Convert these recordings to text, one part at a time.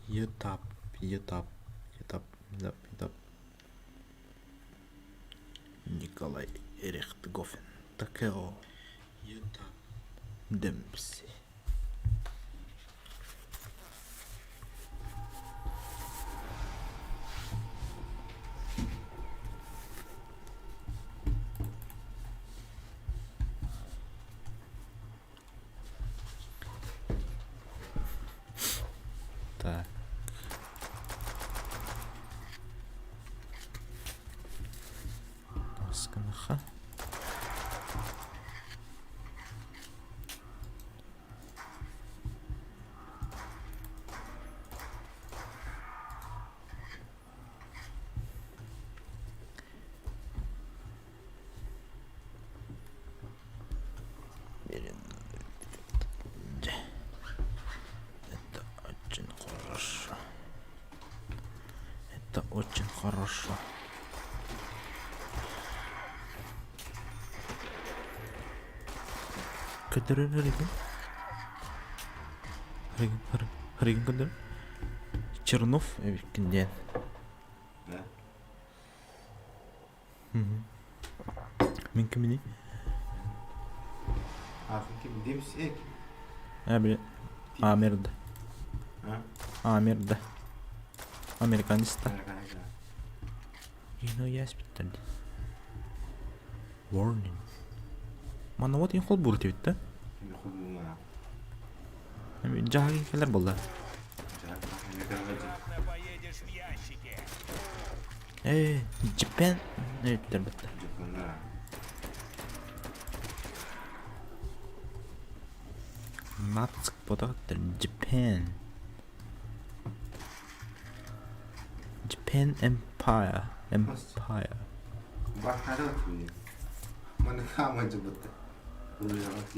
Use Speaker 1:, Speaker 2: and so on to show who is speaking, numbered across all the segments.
Speaker 1: Етап, етап, етап, етап, етап. Николай Рихтгофен, Такео Демпси. Так. Асканаха. Это очень хорошо. Это очень хорошо. Көрдөрөр Ригин. Ригин, Ригин көрдөрөр. Чернов эбиккин диэн.
Speaker 2: Да.
Speaker 1: Мин киминий?
Speaker 2: Аатын ким? Демс эк.
Speaker 1: Э, били Амерда.
Speaker 2: А?
Speaker 1: Амерда. Американиста.
Speaker 2: Американиста.
Speaker 1: You know yes биттэр Warning. Манна вот ин холбуур диэбит да?
Speaker 2: Холбуур
Speaker 1: Дьаһагын кэлэр буолла. Ээ, Japan эбиттэр бытта. Нацк бодоттар Japan. Japan Empire. Empire.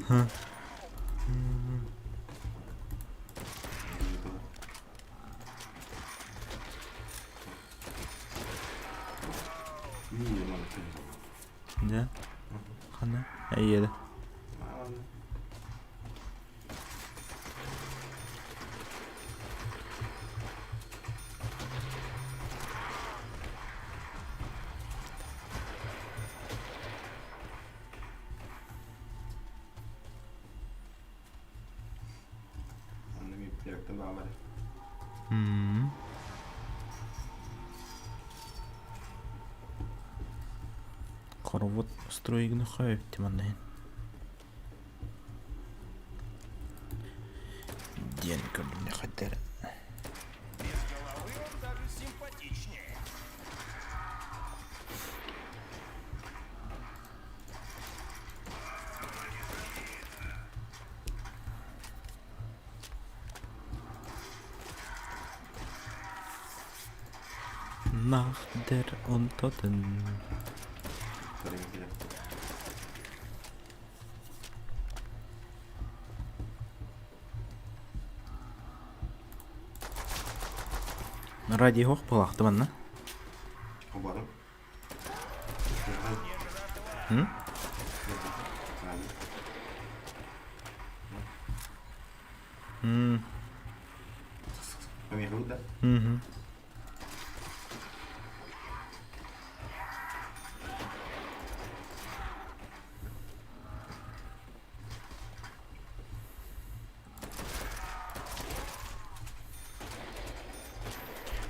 Speaker 1: Huh. Дьэ, ханна? Эйиэдэ. Хоровод устроигны хөйүттим онно иһин диэн көрдүннэххэ
Speaker 3: Без головы он даже симпатичнее.
Speaker 1: Nach der Untoten. Радио суох буолаахты манна. М? М. Мгм.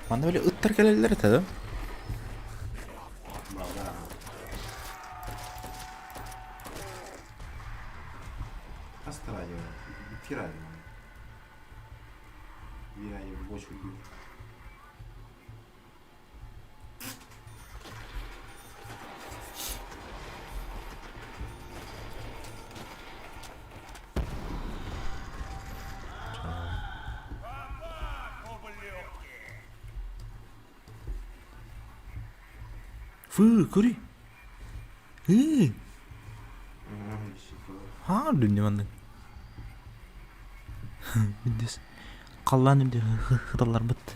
Speaker 1: Манна били ыттар кэлэллэр этэ да? Фу, көрүй. Ыы. Haa дүнне маннык. Бүндес. Халлаан үрдэ хыталларбыт.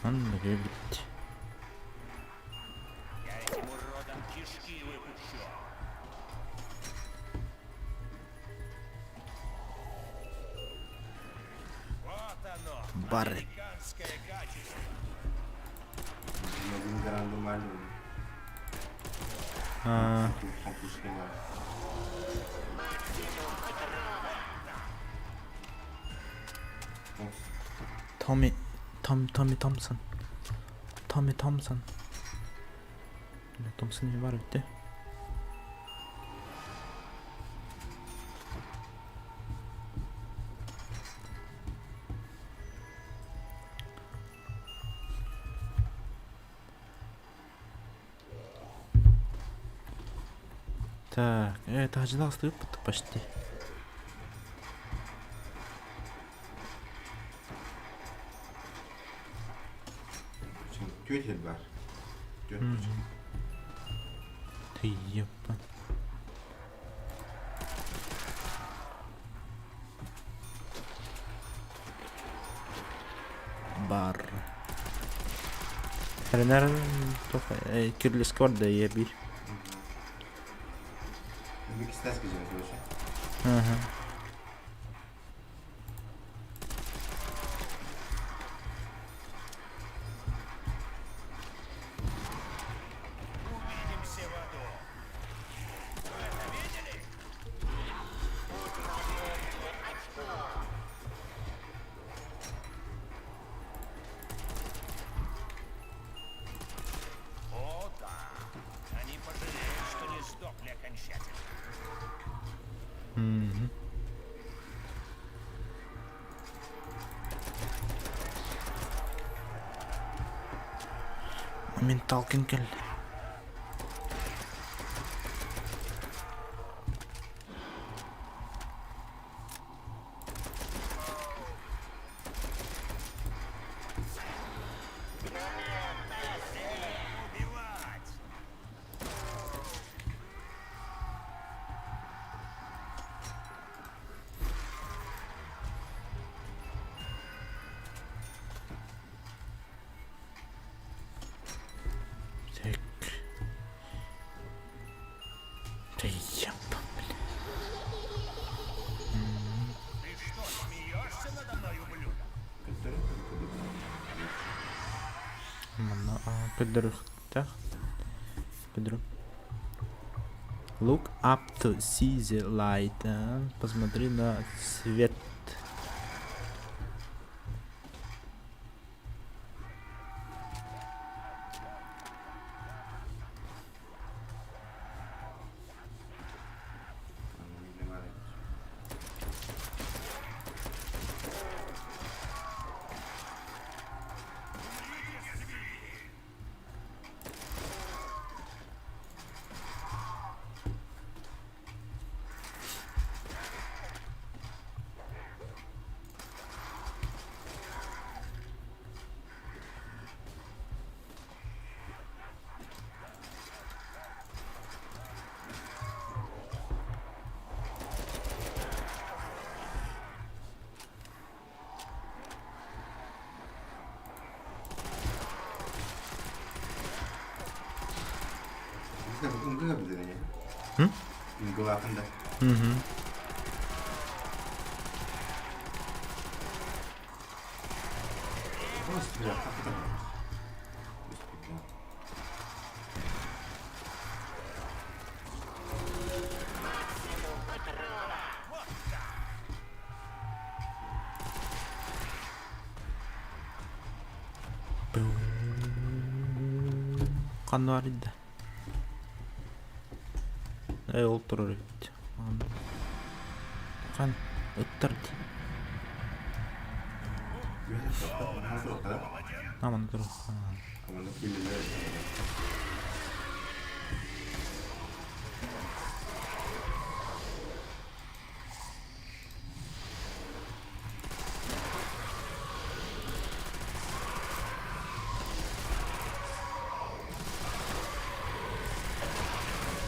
Speaker 1: Маннык эбит.
Speaker 3: Я этим уродам кишки выпущу. Вот оно,
Speaker 1: Бар.
Speaker 3: американское качество.
Speaker 1: Аа, Tommy Tom Tommy Thompson. Tommy Thompson. Thompson не бар эбит Так, это ожидал почти.
Speaker 2: Түөрт бар. Түөрт.
Speaker 1: Ты епа. Бар. Эрэнэр кирлиска бар да ийэ биир.
Speaker 2: Иккистэс киһи слушай.
Speaker 1: Ага.
Speaker 3: Увидимся в аду. Вы это видели? О, да. Они пожалеют, что не сдохли окончательно.
Speaker 1: Мгм. Моменталкин кэллэ.
Speaker 3: Убивать!
Speaker 1: Так. Да епа, бля.
Speaker 3: Ты что, смеешься надо мной, ублюдок?
Speaker 1: Манна көрдөрүөхтээх. Көрдөрүм. Look up to see the light. А, посмотри на свет. М?
Speaker 2: Ингалатын да.
Speaker 1: Угу.
Speaker 2: Просто бля, как это?
Speaker 1: Ханна арыйда. Ээ ол турар эбит. Хан ыттар дии. Аман тур.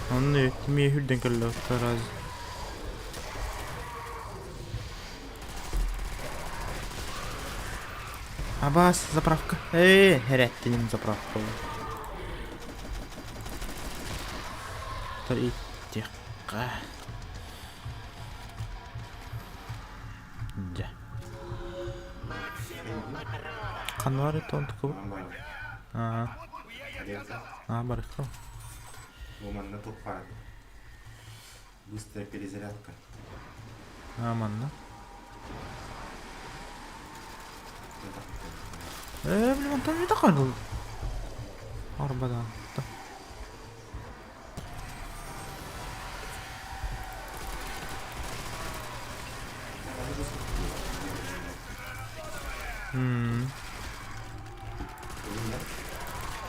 Speaker 1: Онно кимиэ үрдэн кэллэ раз. Абаас, заправка. Ээ, эрэттиним заправка. Иттиэххэ. Дьэ. Ханна бар это он такой? Аа. Аа, барыхха.
Speaker 2: Бу манна туох баар? Быстрая перезарядка.
Speaker 1: Аа, манна. Ээ, блин, онтон не такой был. Арбадан.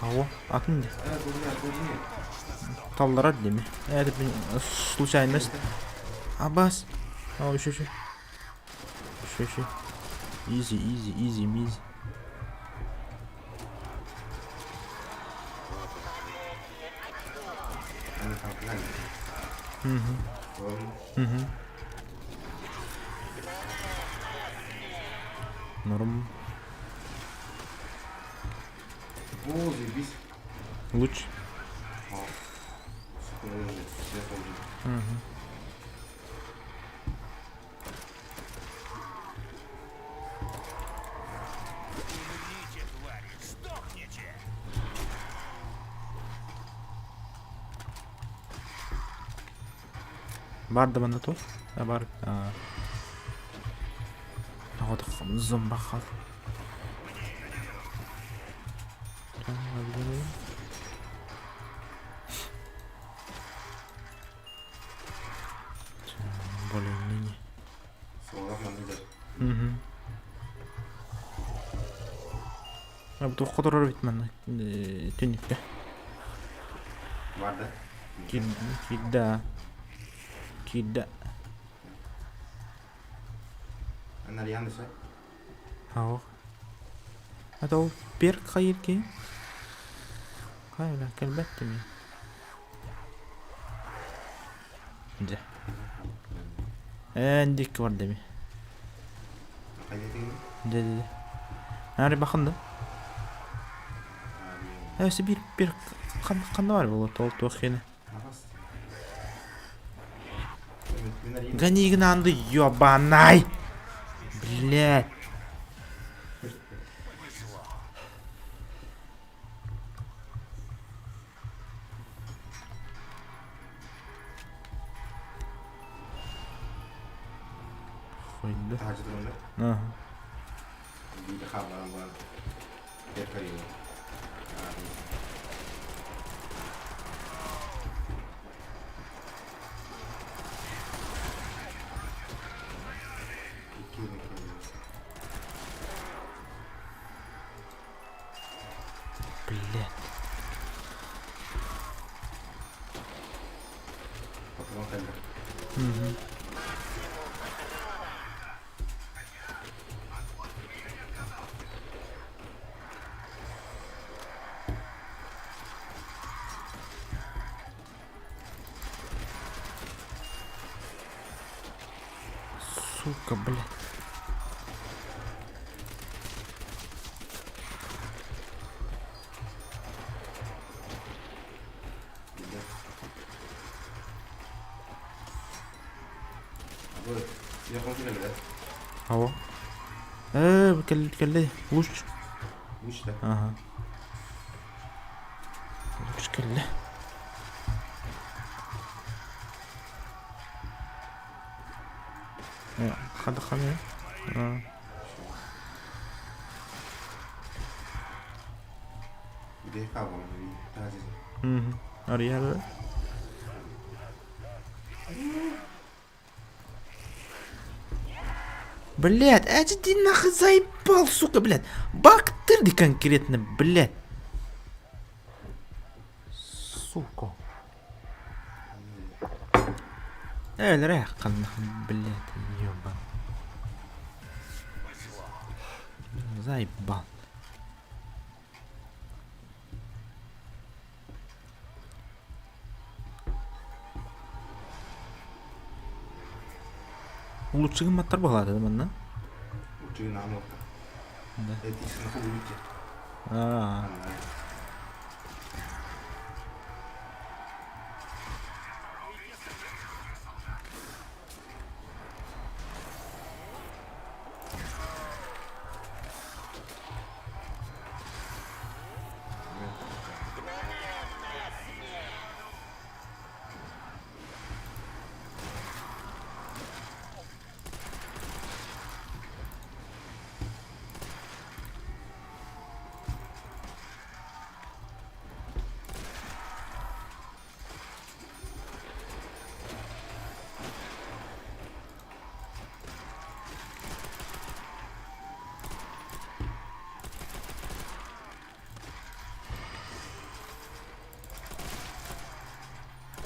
Speaker 1: Аҕа, атын дии. Талларар дии Это случайность. Абас. О, еще, еще. Еще, еще. Изи, изи, изи, мизи. Угу. Норм.
Speaker 2: О, заебись.
Speaker 1: Луч. Угу.
Speaker 3: Умрите, твари, сдохните!
Speaker 1: Бар да манна туох? А, бар. Зомба хал. Более-менее. Угу. А бу туохха турар эбит манна түннүккэ.
Speaker 2: Бар да?
Speaker 1: Киирдэ. Киирдэ.
Speaker 2: Нарьян десе?
Speaker 1: Аох. А то перк хайыр киһи. Хайа кэлбэт дими. Дьэ. Эн дикки бар дими. Дьэ дьэ дьэ. Нари бахан да. Өссө биир биир ханна бар буолуо ол туох киэнэ. Гони гнанды, ёбанай! Блядь. Хойда. Ага. Блядь. Угу. Сука, блядь. Ава. Э, кэлли кэлли. Луч.
Speaker 2: Луч да?
Speaker 1: Ага. Луч кэллэ. Хада хана. Арыйар. Блядь, а ты нахуй заебал, сука, блядь. Бактырды конкретно, блядь. Сука. Эл, блядь, ёбан. Заебал. Лучше гымматтар баҕалаата да манна.
Speaker 2: Лучше гынаан уотта.
Speaker 1: Да.
Speaker 2: Этиксин хулуйте.
Speaker 1: Аа.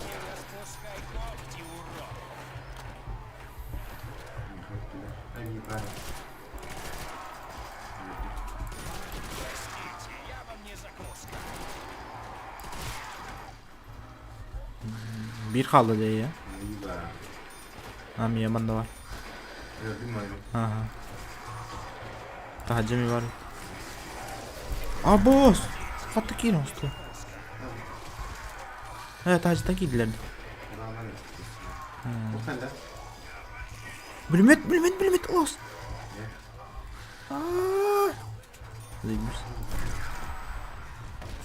Speaker 3: Не распускай когти, урод! Простите, я вам не закуска.
Speaker 1: Биир хаалла дии я. Ами манна бар. Ага. Таһырдьа эмиэ бар. Абос! Хатта киирэн оҕустулар. Ээ, таһырдьаттан киирдилэр дии. Бүлүмүөт, бүлүмүөт, бүлүмүөт, оҕус! Аа! Заебись.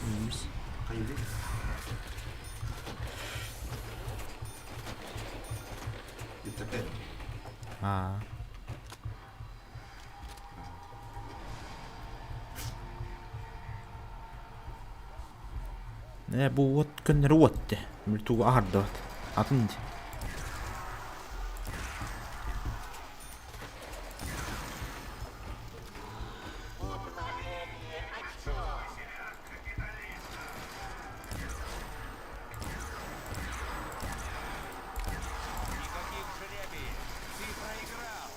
Speaker 1: Заебись. Аа. Ээ, бу уот көннөрү уот дии. Тугу аһардыбат. Атын дии.
Speaker 3: Никаких жребиев! Ты проиграл!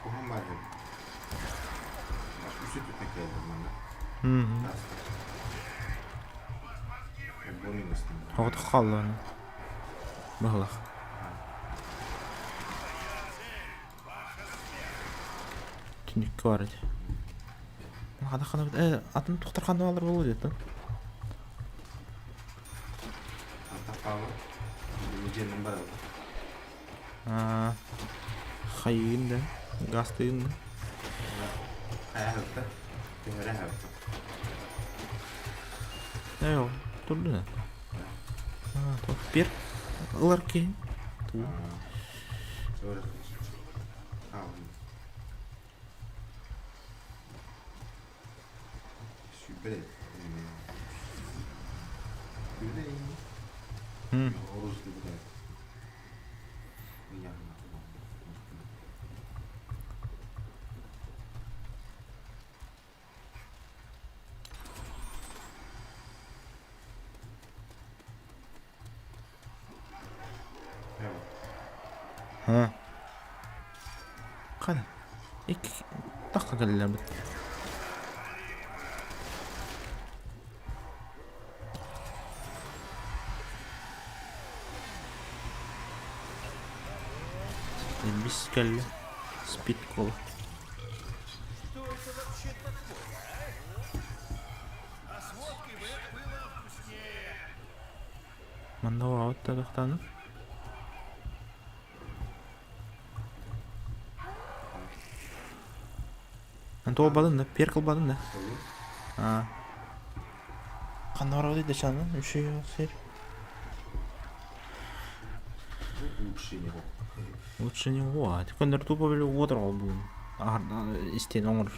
Speaker 2: Куһаҕан баар эбит. Үс өттүттэн кэллим манна.
Speaker 1: Оҕотох хаалла аны. Быһылах. Түннүккэ бар этэ. Хана хана э атын тухтар ханна баалар буолуо диэтин. Аа хайыын да гастыын да. Ээ турду да. Аа туох пир ылар киһи. Туу. Ха. Хана. Икки тахха кэллэбит. Эмис кэллэ. Спид кола.
Speaker 3: Что это вообще такое, а? А с водкой бы это было вкуснее.
Speaker 1: Манна ураабыт да тохтоно. Антуолбатын да, пиэр кылбатын да. Аа. Ханна барабыт дечаны? Үчүгэй сир.
Speaker 2: Лучше него.
Speaker 1: Лучше него. Көннөр тупо били уотар олбуун. Истиэн оҥор.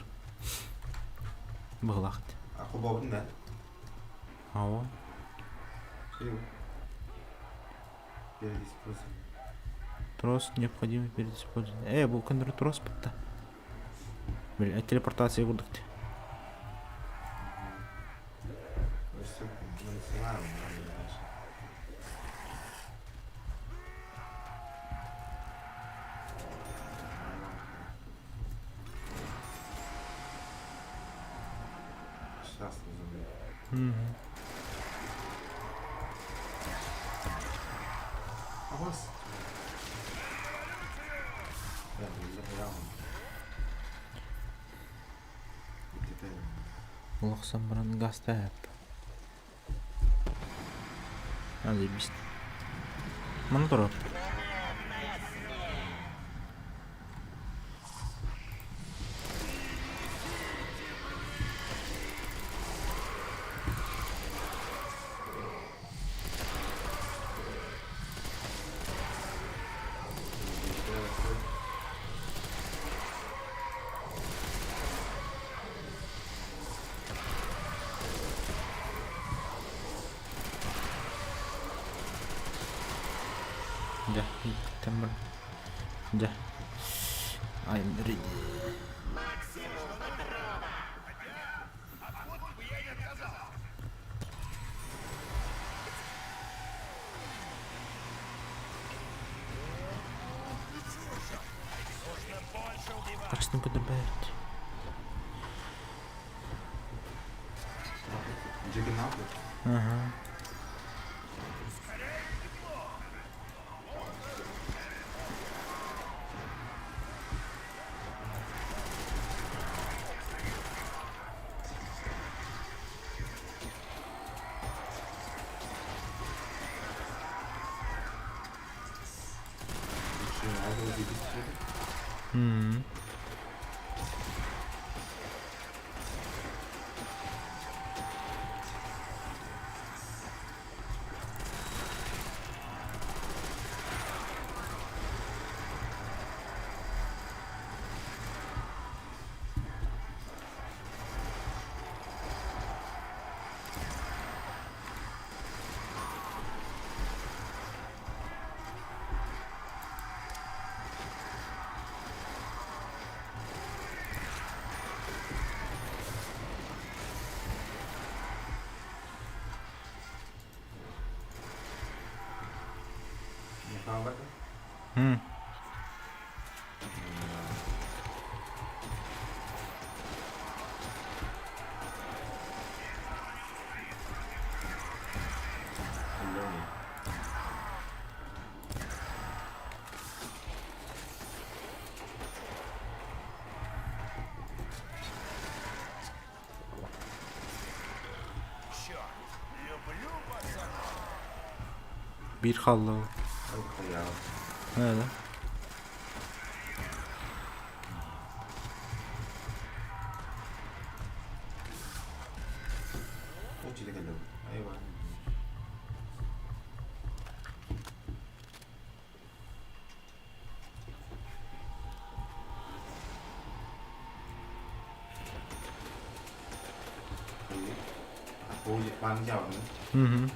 Speaker 1: Быһылаахт.
Speaker 2: А хобобун да?
Speaker 1: Ава.
Speaker 2: Перед использованием.
Speaker 1: Трос необходимый перед использованием. Бу көннөр трос бытта. Били телепортация курдук.
Speaker 2: Өссө мансылар Сейчас
Speaker 1: Мгм.
Speaker 2: Awas.
Speaker 1: Улахсан баран газта А, заебись. Маны турар. Дьэ, ииттэн баран. Дьэ. I'm ready. Хачтын көтөрбөт. Ага. М. М. Биир хаалла. Nerede? Hı. Hı.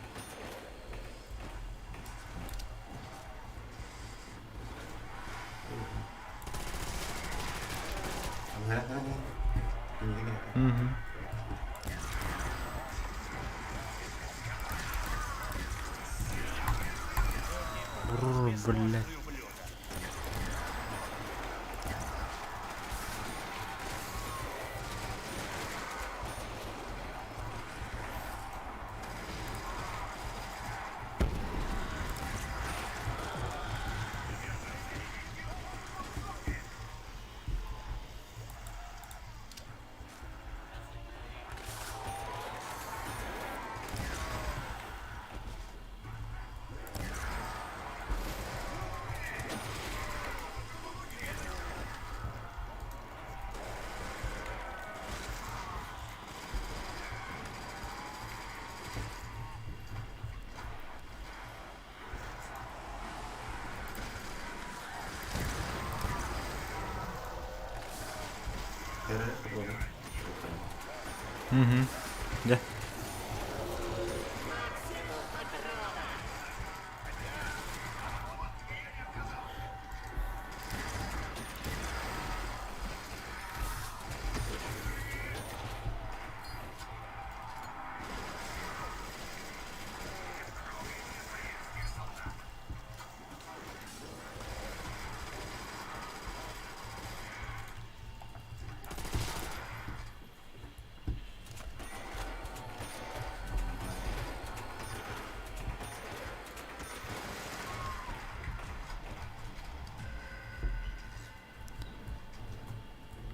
Speaker 1: Бррр, блядь. Угу. Дьэ.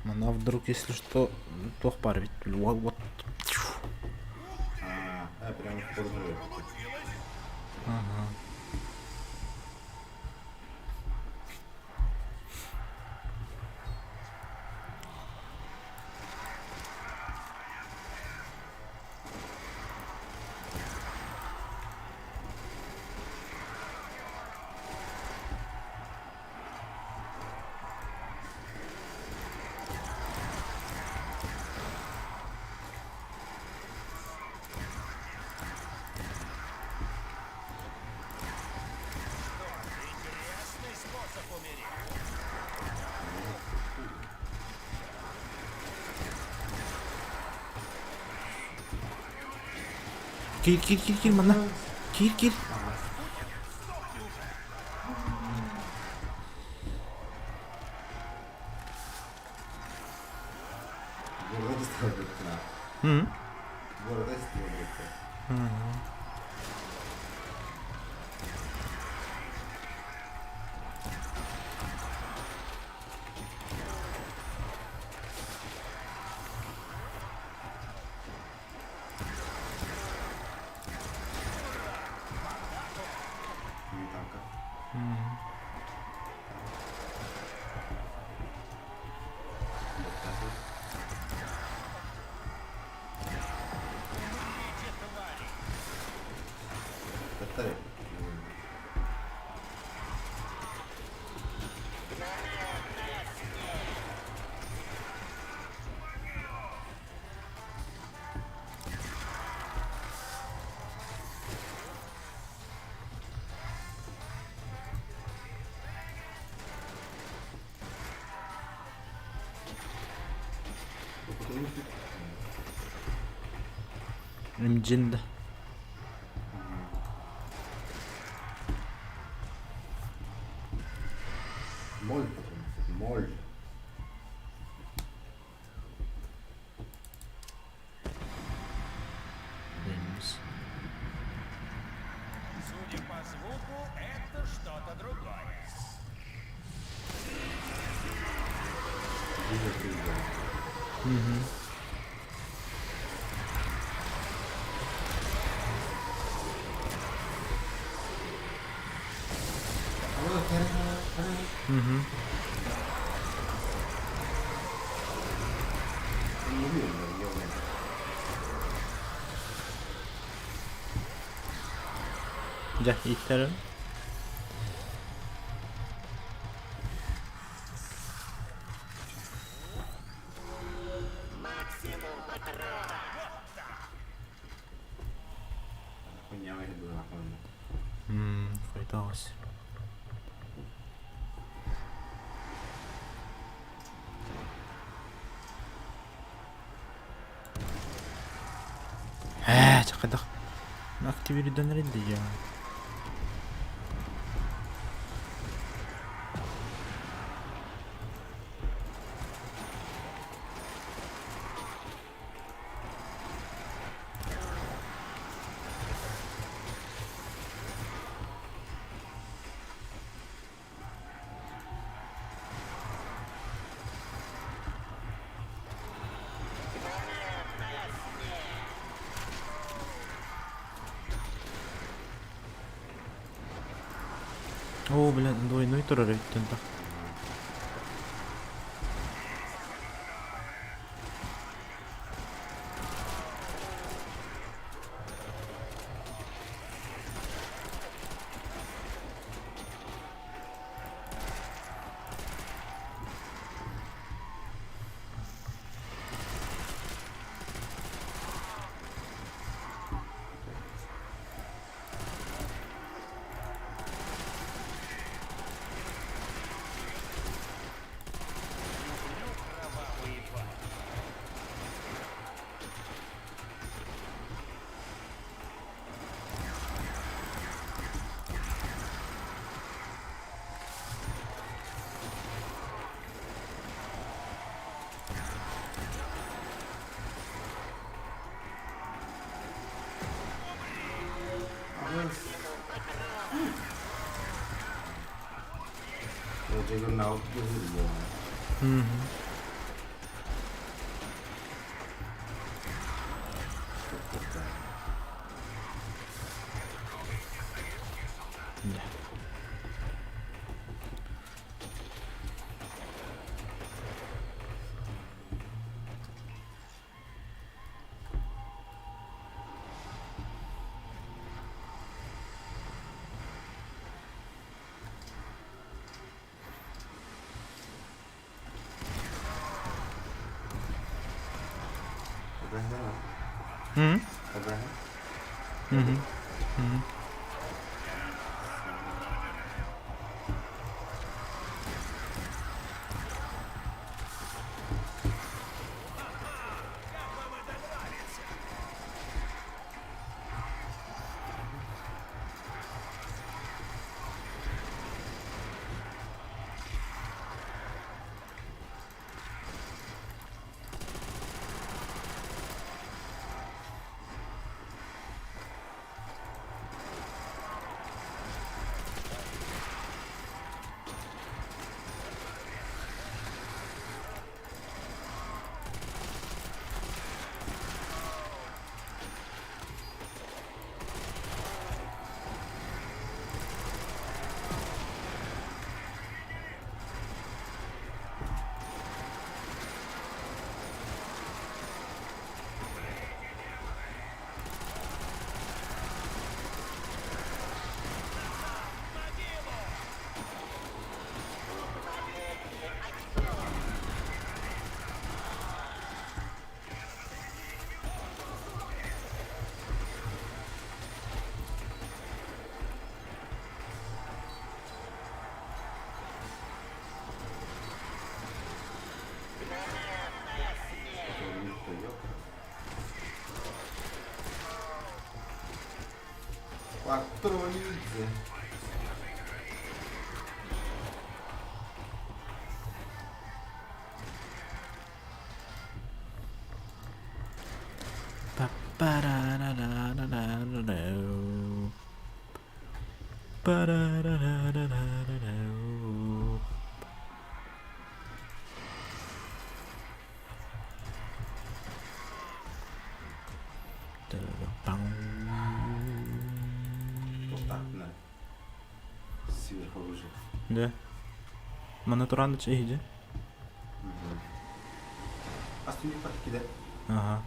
Speaker 1: Манна вдруг, если что, туох баар эбит. Вот.
Speaker 2: А, прям в подвале.
Speaker 1: Ага.
Speaker 3: Интересный способ умереть.
Speaker 1: Киир, киир, киир, киир, манна. Киир, киир.
Speaker 2: Burada istedim.
Speaker 1: Hı.
Speaker 2: Burada istedim. Не танка. Повтори.
Speaker 1: Имдьин да.
Speaker 2: Моль потом. Моль.
Speaker 1: Деймс.
Speaker 3: Судя по звуку, это что-то другое.
Speaker 2: Дима приезжает. Не уверен, я уверен.
Speaker 1: Дьэ, ииттэрин.
Speaker 2: Хуйня выглядела, нахуй.
Speaker 1: Хайдаҕас. Ээ, хайдах активирден эрэллийэ. Оо, бля, двойной турар эбиттэн так.
Speaker 2: Juggernaut быһыылаах.
Speaker 1: Да. М? Мгм. Мгм.
Speaker 2: Quattro lizze.
Speaker 1: Дьэ, манна туран да иһдьэ. Аха.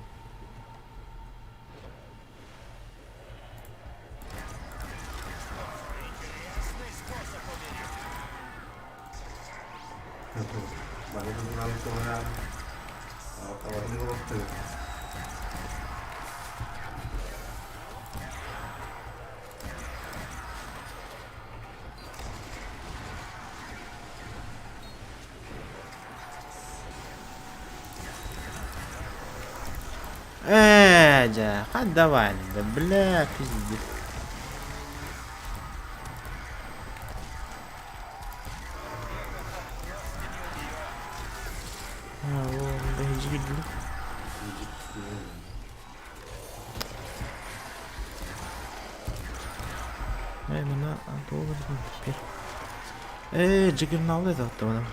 Speaker 1: Ээ, дьэ, хат давай, да бля, пиздец. Ээ, манна теперь. Ээ, Джиггернаут это оттон.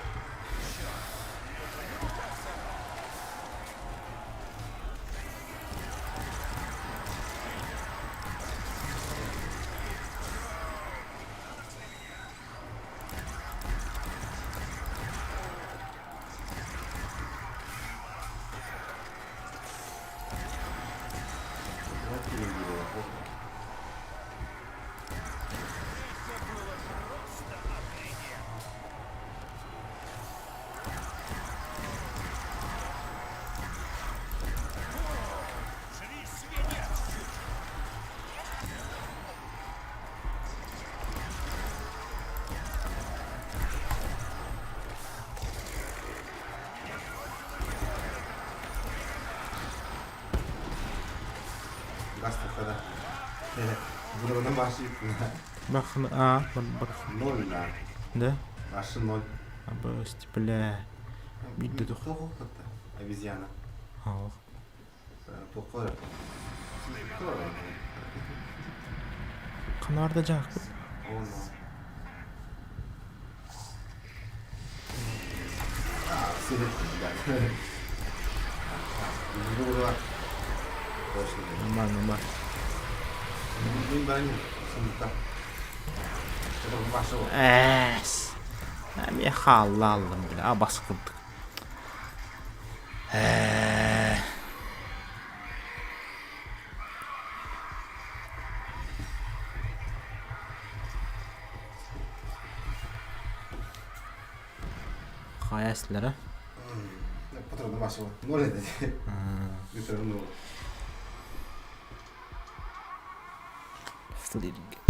Speaker 1: Бахна, а, бах. Да? Абысть, бля. Биирдэ тух.
Speaker 2: Обезьяна.
Speaker 1: Ох. Ханаарда дьаахпыт.
Speaker 2: Ребят.
Speaker 1: Нормально, нормально. Ээс. Эмиэ хаалла аллым бile абас курдук. Ээ. Хайа эстилэрэ?
Speaker 2: Патроны вашего. Ноль это. Это ну.
Speaker 1: Флирг.